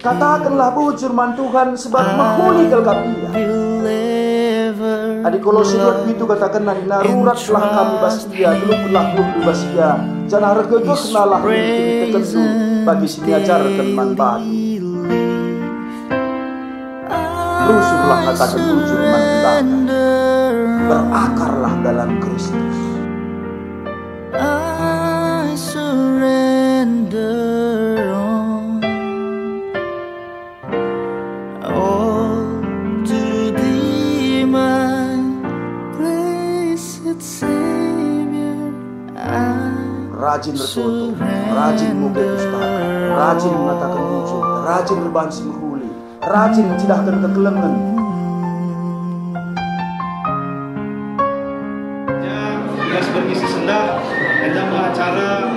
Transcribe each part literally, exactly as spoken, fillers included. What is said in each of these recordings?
Katakenlah bujur man Tuhan, sebab mehuli kal kam Ia. Adi Kolose dua pitu katakenna, "Nina ruratlah kam i bas Ia, geluhkenlah geluhndu i bas Ia, janah ergegehnalah nina kinitekenndu bagi si niajarken man bandu." Rusurlah ngataken bujur man Dibata. Berakarlah dalam Kristus. I surrender all, all to Thee, my blessed Savior. I Rajin ertoto, rajin muge pustaka, rajin ngataken bujur, rajin erbahan si mehuli, rajin ncidahken kekelengen. Ya, bias bernisi sendah, enda me acara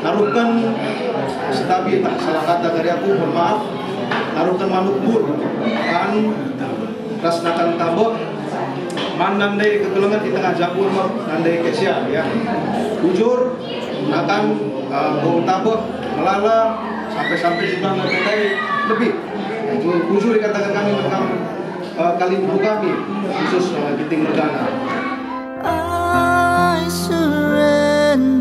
naruhken, setabi tah salah kata kari aku, mohon maaf, naruhken manuk bur, kan, ras nakan tabek, man nandai kekelengen di tengah jabu, nandai kesia, ya. Bujur, nakan, eh, bau tabek, melala, sampai-sampai jumlah nandai lebih. Bujur, bujur dikatakan kami tentang, eh, kalimbubu kami, khusus, eh, Ginting Mergana. I surrender